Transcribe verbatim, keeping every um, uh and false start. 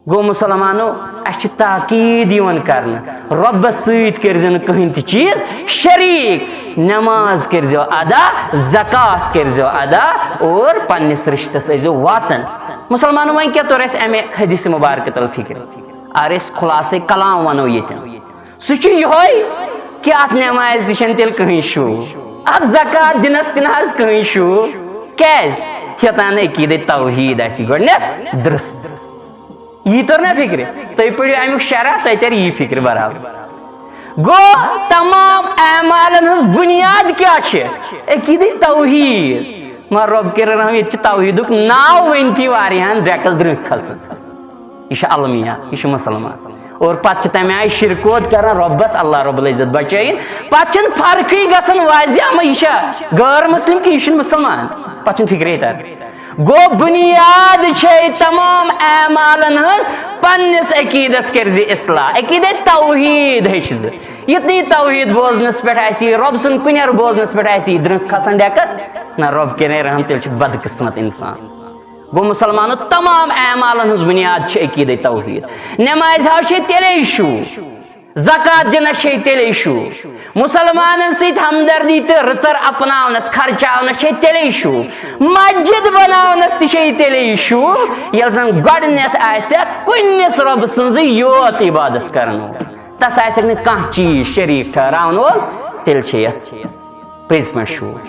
گوٚو مسلمانو، اَسہِ چھِ تاکید یِوان کرنہٕ، رۄبس سۭتۍ کٔرزیو نہٕ کٕہٕنۍ تہِ چیٖز شریٖک، نماز کٔرزیو ادا، زکوٰۃ کٔرزیو ادا، اور پننِس رشتس ٲسزیو واتان۔ مسلمانو، وۄنۍ کیٛاہ توٚر اَسہِ اَمہِ حدیث مبارکہٕ تل فکر؟ اگر أسۍ خلاصے کلام ونو ییٚتٮ۪ن، سُہ چھُ یِہوٚے کہِ اتھ نمازِ تہِ چھَنہٕ تیٚلہِ کٕہٕنۍ شوٗب، اتھ زکوٰۃ دِنس تہِ نہ حظ کٕہٕنۍ شوٗب۔ کیٛازِ؟ یوٚتام نہٕ عقیدے توحید آسہِ گۄڈٕنٮ۪تھ درست۔ یی توٚر نہ فکرِ؟ تُہۍ پٔرِو اَمیُک شرح، تۄہہِ ترِ یی فکرِ برابر۔ گوٚو، تمام اعمالن ہٕنٛز بُنیاد کیٛاہ چھِ؟ عقیدے توحید۔ مگر رۄب کٔرِنۍ رحم، ییٚتہِ چھِ توحیدُک ناو ؤنۍتھٕے واریاہن ڈیکس درٛنٛکھ کھسان۔ یہِ چھُ المیہ، یہِ چھُ مسلمان۔ اور پتہٕ چھِ تَمہِ آیہِ شرکوت کران رۄبس، اللہ رب العزت بچٲیِن۔ پتہٕ چھِنہٕ فرقٕے گژھان واضح، اما یہِ چھا غٲر مسلم کہِ یہِ چھُنہٕ مسلمان؟ پتہٕ چھُنہٕ فکرے تران۔ گوٚو، بُنیاد چھے تمام اعمالن ہٕنٛز پننِس عقیدس کٔرزِ اصلاح، عقیدے توحید ہیٚچھ زِ۔ یُتھ نہٕ یہِ توحید بوزنس پٮ۪ٹھ آسہِ یہِ، رۄب سُنٛد کُنٮ۪ر بوزنس پٮ۪ٹھ آسہِ یہِ درٛنٛکھ کھسان ڈیکس، نہ، رۄب کٔرِنۍ رحم، تیٚلہِ چھُ بدقسمت انسان۔ گوٚو مسلمانو، تمام اعمالن ہٕنٛز بُنیاد چھِ عقیدے توحید۔ نمازِ ہاو چھے تیٚلے شوٗب، زکوٰۃ دِنس چھے تیٚلے شوٗب، مسلمانن سۭتۍ ہمدردی تہٕ رٕژر اپناونس، خرچاونس چھے تیٚلے شوٗب، مسجد بناونس تہِ چھے تیٚلے شوٗب، ییٚلہِ زن گۄڈٕنٮ۪تھ آسہِ کُنِس رۄبہٕ سٕنٛزٕے یوت عبادت کرن وول، تس آسٮ۪کھ نہٕ کانٛہہ چیٖز شریٖک ٹھہراون وول، تیٚلہِ چھے یتھ پٔزۍ پٲٹھۍ شوٗب۔